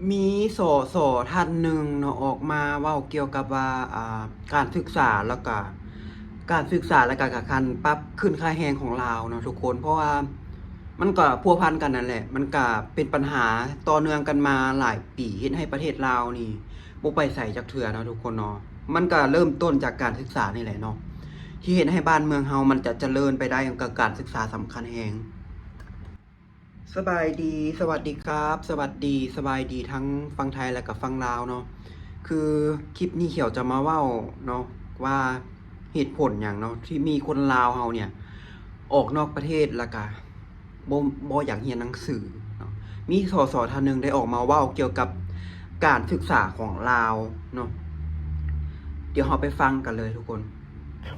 ມີ ສສ ທ່ານໜຶ່ງເນາະ ອອກມາເວົ້າກ່ຽວກັບວ່າ ອ່າ ການສຶກສາ ແລ້ວກະ ການສຶກສາ ແລ້ວກະ ການປັບຂຶ້ນຄ່າແຮງຂອງລາວເນາະທຸກຄົນ. ເພາະວ່າມັນກະພົວພັນກັນນັ້ນແຫຼະ ມັນກະເປັນບັນຫາຕໍ່ເນື່ອງກັນມາຫຼາຍປີ ເຮັດໃຫ້ປະເທດລາວນີ້ບໍ່ໄປໃສຈັກເທື່ອເນາະທຸກຄົນເນາະ. ມັນກະເລີ່ມຕົ້ນຈາກການສຶກສານີ້ແຫຼະເນາະ ທີ່ເຮັດໃຫ້ບ້ານເມືອງເຮົາມັນຈະຈະເລີນໄປໄດ້ ກະການສຶກສາສຳຄັນແຮງ. ສະບາຍດີ ສະຫວັດດີຄັບ ສະຫວັດດີ ສະບາຍດີທັງຝັ່ງໄທ ແລະກະຝັ່ງລາວເນາະ. ຄືຄລິບນີ້ຂຽວຈະມາເວົ້າເນາະ ວ່າເຫດຜົນຫຍັງເນາະ ທີ່ມີຄົນລາວເຮົາເນຍ ອອກນອກປະເທດ ແລະກະບໍ່ ບໍ່ຢາກຮຽນໜັງສືເນາະ. ມີ ສສ ທ່ານໜຶ່ງໄດ້ອອກມາເວົ້າກ່ຽວກັບການສຶກສາຂອງລາວເນາະ. ດຽວເຮົາໄປຟັງກັນເລີຍທຸກຄົນ.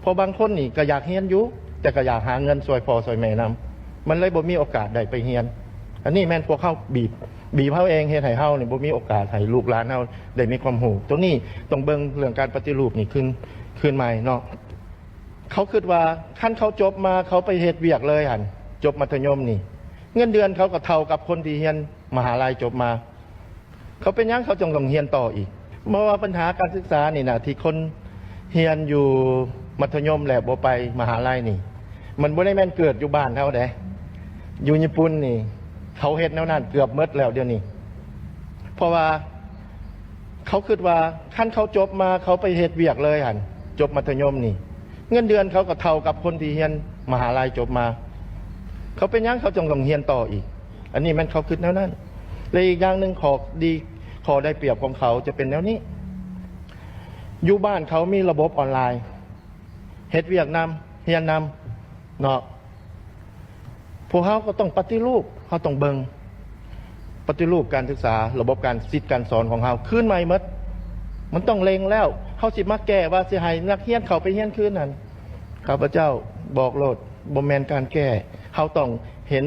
ເພາະບາງຄົນນີ້ກະຢາກຮຽນຢູ່ ແຕ່ກະຢາກຫາເງິນຊ່ວຍພໍ່ຊ່ວຍແມ່ນຳ ມັນເລີຍບໍ່ມີໂອກາດໄດ້ໄປຮຽນ. ອັນນີ້ແມ່ນພວກເຮົາບີບ ບີບເຮົາເອງ ເຮັດໃຫ້ເຮົານີ້ບໍ່ມີໂອກາດໃຫ້ລູກຫຼານເຮົາໄດ້ມີຄວາມຮູ້. ໂຕນີ້ຕ້ອງເບິ່ງເລື່ອງການປະຕິຮູບນີ້ຄືນ ຄືນໃໝ່ເນາະ. ເຂົາຄິດວ່າຄັນເຂົາຈົບມາ ເຂົາໄປເຮັດວຽກເລີຍຫັ້ນ ຈົບມັດທະຍົມນີ້ ເງິນເດືອນເຂົາກະເທົ່າກັບຄົນທີ່ຮຽນມະຫາໄລຈົບມາ. ເຂົາເປັນຫຍັງເຂົາຈຶ່ງຕ້ອງຮຽນຕໍ່ອີກ? ເພາະວ່າບັນຫາການສຶກສານີ້ນະ ທີ່ຄົນຮຽນຢູ່ມັດທະຍົມແລ້ວບໍ່ໄປມະຫາໄລນີ້ ມັນບໍ່ໄດ້ແມ່ນເກີດຢູ່ບ້ານເຮົາເດ້. ຢູ່ຍີ່ປຸ່ນນີ້ ເຂົາເຮັດແນວນັ້ນເກືອບໝົດແລ້ວດຽວນີ້. ເພາະວ່າເຂົາຄິດວ່າຄັນເຂົາຈົບມາ ເຂົາໄປເຮັດວຽກເລີຍຫັ້ນ ຈົບມັດທະຍົມນີ້ ເງິນເດືອນເຂົາກະເທົ່າກັບຄົນທີ່ຮຽນມະຫາໄລຈົບມາ. ເຂົາເປັນຫຍັງເຂົາຈຶ່ງຕ້ອງຮຽນຕໍ່ອີກ? ອັນນີ້ແມ່ນເຂົາຄິດແນວນັ້ນ. ແລະອີກຢ່າງໜຶ່ງ ຂໍ້ດີ ຂໍ້ໄດ້ປຽບຂອງເຂົາຈະເປັນແນວນີ້ ຢູ່ບ້ານເຂົາມີລະບົບອອນລາຍ ເຮັດວຽກນຳ ຮຽນນຳເນາະ. ພວກເຮົາກະຕ້ອງປະຕິຮູບ ເຮົາຕ້ອງເບິ່ງ ປະຕິຮູບການສຶກສາ ລະບົບການສິດການສອນຂອງເຮົາຄືນໃໝ່ໝົດ. ມັນຕ້ອງເລັ່ງແລ້ວ ເຮົາຊິມາແກ້ວ່າຊິໃຫ້ນັກຮຽນເຂົ້າໄປຮຽນຄືນຫັ້ນ ຂ້າພະເຈົ້າບອກໂລດ ບໍ່ແມ່ນການແກ້. ເຮົາຕ້ອງເຫັນ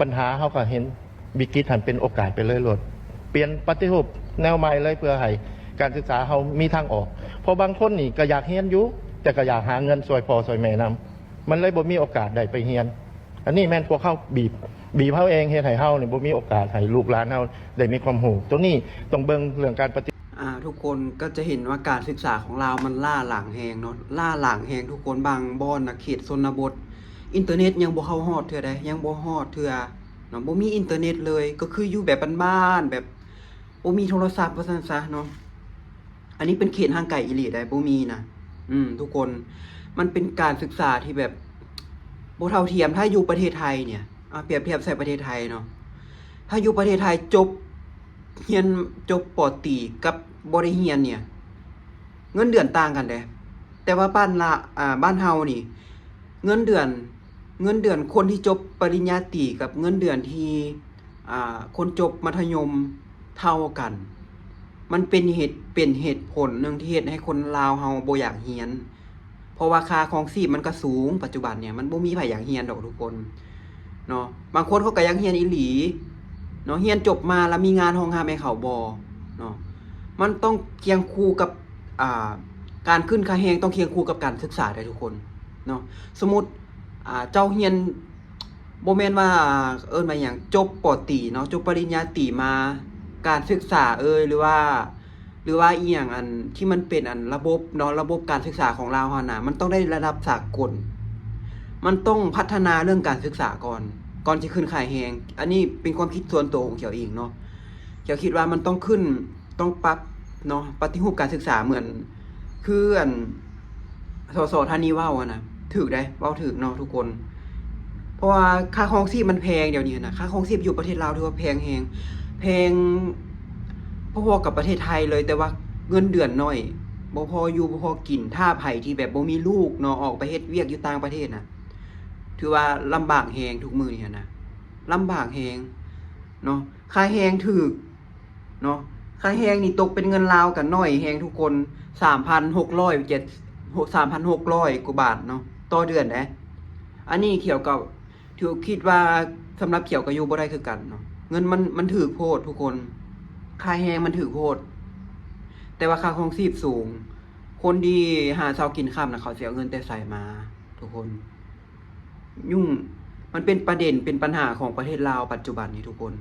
ບັນຫາ ເຮົາກະເຫັນວິກິດຫັ້ນເປັນໂອກາດໄປເລີຍໂລດ. ປ່ຽນປະຕິຮູບແນວໃໝ່ເລີຍ ເພື່ອໃຫ້ການສຶກສາເຮົາມີທາງອອກ. ເພາະບາງຄົນນີ້ກະຢາກຮຽນຢູ່ ແຕ່ກະຢາກຫາເງິນຊ່ວຍພໍ່ຊ່ວຍແມ່ນຳ ມັນເລີຍບໍ່ມີໂອກາດໄດ້ໄປຮຽນ. ອັນນີ້ແມ່ນພວກເຮົາບີບ ບີບເຮົາເອງ ເຮັດໃຫ້ເຮົານີ້ບໍ່ມີໂອກາດໃຫ້ລູກຫຼານເຮົາໄດ້ມີຄວາມຮູ້. ໂຕນີ້ຕ້ອງເບິ່ງເລື່ອງການປະຕິ ອ່າ ທຸກຄົນກະຈະເຫັນວ່າການສຶກສາຂອງລາວມັນລ້າຫຼັງແຮງເນາະ ລ້າຫຼັງແຮງທຸກຄົນ. ບາງບ່ອນນະ ເຂດຊົນນະບົດ ອິນເຕີເນັດຍັງບໍ່ເຂົ້າຮອດເທື່ອໃດ ຍັງບໍ່ຮອດເທື່ອເນາະ ບໍ່ມີອິນເຕີເນັດເລີຍ ກະຄືຢູ່ແບບບ້ານໆ ແບບບໍ່ມີໂທລະສັບວ່າຊັ້ນຊະເນາະ. ອັນນີ້ເປັນເຂດຫ່າງໄກອີ່ຫຼີໃດ໋ ບໍ່ມີນະ ອືມ ທຸກຄົນ. ມັນເປັນການສຶກສາທີ່ແບບບໍ່ເທົ່າທຽມ. ຖ້າຢູ່ປະເທດໄທເນຍ ອາ ປຽບທຽບໃສ່ປະເທດໄທເນາະ ຖ້າຢູ່ປະເທດໄທຈົບ ຮຽນຈົບ ປໍຕີ ກັບບໍ່ໄດ້ຮຽນເນຍ ເງິນເດືອນຕ່າງກັນເດ້. ແຕ່ວ່າບ້ານລະ ອາ ບ້ານເຮົານີ້ ເງິນເດືອນ ເງິນເດືອນຄົນທີ່ຈົບປະລິນຍາຕີ ກັບເງິນເດືອນທີ່ ອາ ຄົນຈົບມັດທະຍົມເທົ່າກັນ. ມັນເປັນເຫດ ເປັນເຫດຜົນໜຶ່ງທີ່ເຮັດໃຫ້ຄົນລາວເຮົາບໍ່ຢາກຮຽນ ເພາະວ່າຄ່າຄອງຊີບມັນກະສູງ ປັດຈຸບັນເນຍ ມັນບໍ່ມີໃຜຢາກຮຽນດອກທຸກຄົນເນາະ. ບາງຄົນເຂົາກະຢາກຮຽນອີ່ຫຼີເນາະ ຮຽນຈົບມາລະມີງານຮອງຮັບໃຫ້ເຂົາບໍ່ເນາະ. ມັນຕ້ອງຄຽງຄູ່ກັບ ອ່າ ການຂຶ້ນຄ່າແຮງ ຕ້ອງຄຽງຄູ່ກັບການສຶກສາເດ້ທຸກຄົນເນາະ. ສົມມຸດ ອ່າ ເຈົ້າຮຽນ ບໍ່ແມ່ນວ່າ ເອີ້ນວ່າຫຍັງ ຈົບ ປໍຕີ ເນາະ ຈົບປະລິນຍາຕີມາ ການສຶກສາເອີຍ ຫຼືວ່າ ຫຼືວ່າອີ່ຫຍັງ ອັນທີ່ມັນເປັນ ອັນລະບົບເນາະ ລະບົບການສຶກສາຂອງລາວເຮົານະ ມັນຕ້ອງໄດ້ລະດັບສາກົນ. ມັນຕ້ອງພັດທະນາເລື່ອງການສຶກສາກ່ອນ ກ່ອນຊິຂຶ້ນຄ່າແຮງ. ອັນນີ້ເປັນຄວາມຄິດສ່ວນໂຕຂອງຂຽວເອງເນາະ. ຂຽວຄິດວ່າມັນຕ້ອງຂຶ້ນ ຕ້ອງປັບເນາະ ປະຕິຮູບການສຶກສາ ເໝືອນຄືອັນ ສສ ທ່ານນີ້ເວົ້າຫັ້ນນະ ຖືກໃດ໋ ເວົ້າຖືກເນາະທຸກຄົນ. ເພາະວ່າຄ່າຄອງຊີບມັນແພງດຽວນີ້ນະ ຄ່າຄອງຊີບຢູ່ປະເທດລາວຖືວ່າແພງແຮງ ແພງພໍໆກັບປະເທດໄທເລີຍ ແຕ່ວ່າເງິນເດືອນໜ້ອຍ ບໍ່ພໍຢູ່ບໍ່ພໍກິນ. ຖ້າໃຜທີ່ແບບບໍ່ມີລູກເນາະ ອອກໄປເຮັດວຽກຢູ່ຕ່າງປະເທດນະ ຖືວ່າລຳບາກແຮງທຸກມື້ນີ້ຫັ້ນນະ ລຳບາກແຮງເນາະ. ຄ່າແຮງຖືກ ເນາະ ຄ່າແຮງນີ້ຕົກເປັນເງິນລາວກະໜ້ອຍແຮງທຸກຄົນ ສາມພັນຫົກຮ້ອຍ ເຈັດ ສາມພັນຫົກຮ້ອຍກວ່າບາດເນາະ ຕໍ່ເດືອນເດ້. ອັນນີ້ຂຽວກະຖື ຄິດວ່າສຳລັບຂຽວກະຢູ່ບໍ່ໄດ້ຄືກັນເນາະ ເງິນມັນ ມັນຖືກໂພດທຸກຄົນ ຄ່າແຮງມັນຖືກໂພດ ແຕ່ວ່າຄ່າຄອງຊີບສູງ. ຄົນທີ່ຫາເຊົ້າກິນຄ່ຳນະ ເຂົາຊິເອົາເງິນແຕ່ໃສມາ ທຸກຄົນ? ຫຍຸ້ງ ມັນເປັນປະເດັນ ເປັນບັນຫາຂອງປະເທດລາວປັດຈຸບັນນີ້ທຸກຄົນ.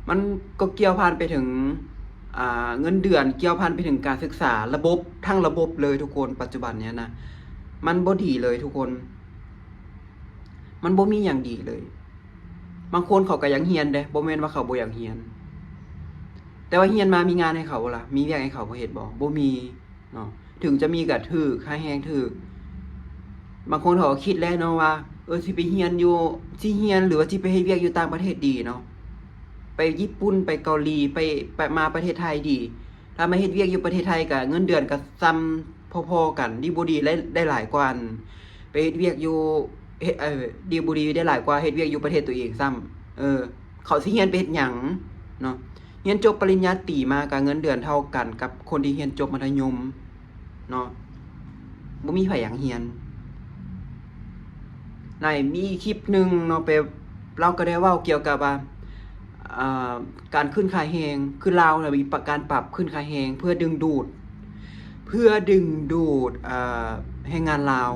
ມັນກໍກ່ຽວພັນໄປເຖິງ ອ່າ ເງິນເດືອນ, ກ່ຽວພັນໄປເຖິງການສຶກສາ, ລະບົບ ທັງລະບົບເລີຍທຸກຄົນ. ປັດຈຸບັນເນີ້ຍນະ ມັນບໍ່ດີເລີຍທຸກຄົນ, ມັນບໍ່ມີຫຍັງດີເລີຍ. ບາງຄົນເຂົາກໍຢາກຮຽນເດ້, ບໍ່ແມ່ນວ່າເຂົາບໍ່ຢາກຮຽນ, ແຕ່ວ່າຮຽນມາມີງານໃຫ້ເຂົາບໍ່ລະ? ມີວຽກໃຫ້ເຂົາເຮັດບໍ່? ບໍ່ມີເນາະ. ເຖິງຈະມີກໍຖືກ, ຄ່າແຮງຖືກ. ບາງຄົນເຂົາກໍຄິດແລ້ວເນາະວ່າ ເອີ ຊິໄປຮຽນຢູ່, ຊິຮຽນ ຫຼືວ່າຊິໄປເຮັດວຽກຢູ່ຕ່າງປະເທດດີເນາະ, ໄປຍີ່ປຸ່ນ, ໄປເກົາຫຼີ, ໄປ, ໄປ, ມາປະເທດໄທດີ. ຖ້າມາເຮັດວຽກຢູ່ປະເທດໄທກໍເງິນເດືອນກໍສ່ຳພໍໆກັນ, ດີບໍ່ດີໄດ້, ໄດ້ຫຼາຍກວ່າ ໄປເຮັດວຽກຢູ່ ເຮັດ, ເອີ, ດີບໍ່ດີໄດ້ຫຼາຍກວ່າເຮັດວຽກຢູ່ປະເທດຕົວເອງຊ້ຳ. ເອີ, ເຂົາຊິຮຽນໄປເຮັດຫຍັງເນາະ? ຮຽນຈົບປະລິນຍາຕີມາກໍເງິນເດືອນເທົ່າກັນກັບຄົນທີ່ຮຽນຈົບມັດທະຍົມເນາະ, ບໍ່ມີໃຜຢາກຮຽນ. ໃນມີຄລິບໜຶ່ງເນາະ ໄປ ລາວກໍໄດ້ເວົ້າກ່ຽວກັບວ່າ ເອີ ການຂຶ້ນຄ່າແຮງ, ຄືລາວນະມີປະ, ການປັບຂຶ້ນຄ່າແຮງເພື່ອດຶງດູດ, ເພື່ອດຶງດູດ ເອີ ແຮງງານລາວ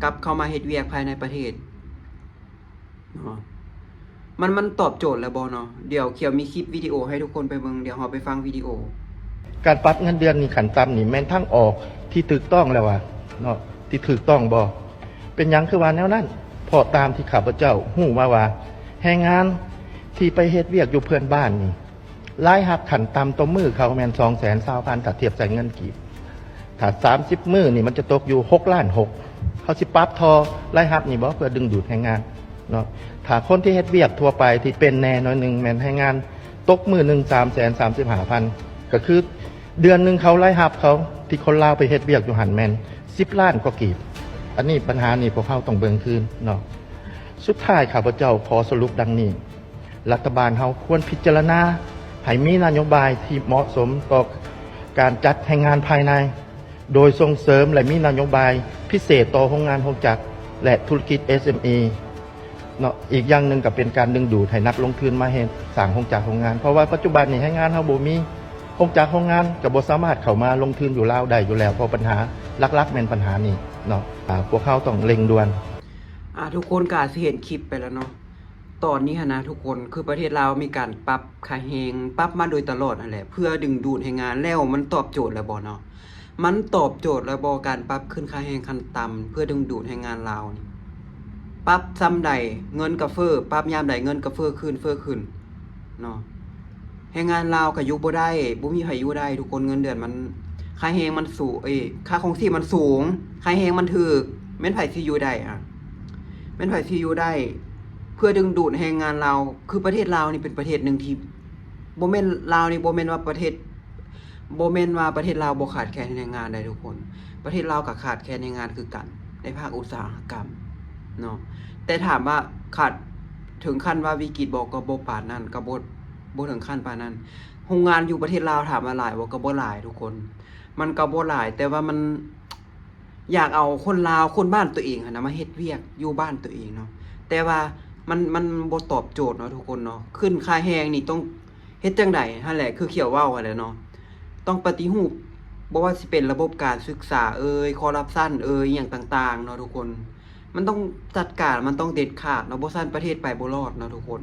ກັບເຂົ້າມາເຮັດວຽກພາຍໃນປະເທດເນາະ. ມັນ, ມັນຕອບໂຈດແລ້ວບໍ່ເນາະ? ດຽວຂຽວມີຄລິບວິດີໂອໃຫ້ທຸກຄົນໄປເບິ່ງ, ດຽວເຮົາໄປຟັງວິດີໂອ. ການປັບເງິນເດືອນນີ້ຂັ້ນຕ່ຳນີ້ແມ່ນທາງອອກທີ່ຖືກຕ້ອງແລ້ວວ່າເນາະ, ທີ່ຖືກຕ້ອງບໍ່? ເປັນຫຍັງຄືວ່າແນວນັ້ນ? ເພາະຕາມທີ່ຂ້າພະເຈົ້າຮູ້ມາວ່າ ແຮງງານທີ່ໄປເຮັດວຽກຢູ່ເພື່ອນບ້ານນີ້ ລາຍຮັບຂັ້ນຕ່ຳຕໍ່ມື້ເຂົາແມ່ນສອງແສນຊາວພັນ ຖ້າທຽບໃສ່ເງິນກີບ. ຖ້າສາມສິບມື້ນີ້ມັນຈະຕົກຢູ່ຫົກລ້ານຫົກ. ເຂົາຊິປັບທໍ່ລາຍຮັບນີ້ບໍ່ ເພື່ອດຶງດູດແຮງງານເນາະ? ຖ້າຄົນທີ່ເຮັດວຽກທົ່ວໄປທີ່ເປັນແດ່ໜ້ອຍໜຶ່ງ ແມ່ນແຮງງານຕົກມື້ໜຶ່ງສາມແສນສາມສິບຫ້າພັນ, ກໍຄືເດືອນໜຶ່ງເຂົາ ລາຍຮັບເຂົາທີ່ຄົນລາວໄປເຮັດວຽກຢູ່ຫັ້ນແມ່ນສິບລ້ານກວ່າກີບ. ອັນນີ້ ບັນຫານີ້ພວກເຮົາຕ້ອງເບິ່ງຄືນເນາະ. ສຸດທ້າຍ ຂ້າພະເຈົ້າຂໍສະຫຼຸບດັ່ງນີ້. ລັດຖະບານເຮົາຄວນພິຈາລະນາໃຫ້ມີນະໂຍບາຍທີ່ເໝາະສົມຕໍ່ການຈັດແຮງງານພາຍໃນ, ໂດຍສົ່ງເສີມ ແລະ ມີນະໂຍບາຍພິເສດຕໍ່ໂຮງງານໂຮງຈັກ ແລະ ທຸລະກິດ ເອສເອັມອີ ເນາະ. ອີກຢ່າງໜຶ່ງກໍເປັນການດຶງດູດໃຫ້ນັກລົງທຶນມາເຮັດ ສ້າງໂຮງຈັກໂຮງງານ, ເພາະວ່າປັດຈຸບັນນີ້ແຮງງານເຮົາບໍ່ມີ, ໂຮງຈັກໂຮງງານກໍບໍ່ສາມາດເຂົ້າມາລົງທຶນຢູ່ລາວໄດ້ຢູ່ແລ້ວ, ເພາະບັນຫາຫຼັກໆແມ່ນບັນຫານີ້ເນາະ. ອາ ພວກເຮົາຕ້ອງເລັ່ງດ່ວນ. ອາ ທຸກຄົນກໍອາດຊິເຫັນຄລິບໄປແລ້ວເນາະ. ຕອນນີ້ຫັ້ນນະທຸກຄົນ ຄືປະເທດລາວມີການປັບຄ່າແຮງ, ປັບມາໂດຍຕະຫຼອດຫັ້ນແຫຼະ ເພື່ອດຶງດູດແຮງງານ, ແລ້ວມັນຕອບໂຈດແລ້ວບໍ່ເນາະ? ມັນຕອບໂຈດແລ້ວບໍ່ ການປັບຂຶ້ນຄ່າແຮງຂັ້ນຕ່ຳ ເພື່ອດຶງດູດແຮງງານລາວນີ້? ປັບຊ່ຳໃດເງິນກໍເຟີ້, ປັບຍາມໃດເງິນກໍເຟີ້ຂຶ້ນ, ເຟີ້ຂຶ້ນເນາະ. ແຮງງານລາວກໍຢູ່ບໍ່ໄດ້, ບໍ່ມີໃຜຢູ່ໄດ້ທຸກຄົນ, ເງິນເດືອນມັນ, ຄ່າແຮງມັນສູງ, ເອີຍ, ຄ່າຄອງຊີບມັນສູງ, ຄ່າແຮງມັນຖືກ, ແມ່ນໃຜຊິຢູ່ໄດ້ອະ? ແມ່ນໃຜຊິຢູ່ໄດ້? ເພື່ອດຶງດູດແຮງງານລາວ, ຄືປະເທດລາວນີ້ເປັນປະເທດໜຶ່ງທີ່, ບໍ່ແມ່ນ, ລາວນີ້ບໍ່ແມ່ນວ່າປະເທດ, ບໍ່ແມ່ນວ່າປະເທດລາວບໍ່ຂາດແຄນແຮງງານໃດ໋ທຸກຄົນ, ປະເທດລາວກໍຂາດແຄນແຮງງານຄືກັນ ໃນພາກອຸດສາຫະກຳເນາະ. ແຕ່ຖາມວ່າຂາດເຖິງຂັ້ນວ່າວິກິດບໍ່? ກໍບໍ່ປານນັ້ນ, ກໍບໍ່, ບໍ່ເຖິງຂັ້ນປານນັ້ນ. ໂຮງງານຢູ່ປະເທດລາວຖາມວ່າຫຼາຍບໍ່? ກໍບໍ່ຫຼາຍທຸກຄົນ, ມັນກໍບໍ່ຫຼາຍ, ແຕ່ວ່າມັນ ຢາກເອົາຄົນລາວ ຄົນບ້ານຕົວເອງຫັ້ນນະ ມາເຮັດວຽກຢູ່ບ້ານຕົວເອງເນາະ, ແຕ່ວ່າມັນ, ມັນບໍ່ຕອບໂຈດເນາະທຸກຄົນເນາະ. ຂຶ້ນຄ່າແຮງນີ້ຕ້ອງເຮັດຈັ່ງໃດຫັ້ນແຫຼະ, ຄືຂຽວເວົ້າຫັ້ນແຫຼະເນາະ, ຕ້ອງປະຕິຮູບ, ບໍ່ວ່າຊິເປັນລະບົບການສຶກສາເອີຍ, ຄໍຣັບຊັນເອີຍ, ອີ່ຫຍັງຕ່າງໆເນາະທຸກຄົນ. ມັນຕ້ອງຈັດການ, ມັນຕ້ອງເດັດຂາດເນາະ, ບໍ່ຊັ້ນປະເທດໄປບໍ່ລອດເນາະທຸກຄົນ.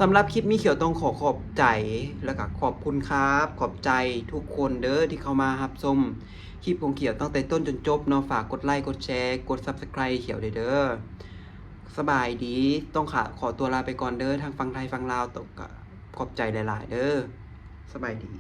ສຳລັບຄລິບນີ້ ຂຽວຕ້ອງຂໍຂອບໃຈ ແລ້ວກໍຂອບຄຸນຄັບ, ຂອບໃຈທຸກຄົນເດີທີ່ເຂົ້າມາຮັບຊົມ ຄລິບຂອງຂຽວຕັ້ງແຕ່ຕົ້ນຈົນຈົບເນາະ. ຝາກກົດໄລ, ກົດແຊ, ກົດ Subscribe ຂຽວເດີ. ສະບາຍດີ, ຕ້ອງຂະ, ຂໍຕົວລາໄປກ່ອນເດີ, ທັງຝັ່ງໄທຝັ່ງລາວ, ຕ້ອງກະຂອບໃຈຫຼາຍໆເດີ. ສະບາຍດີ.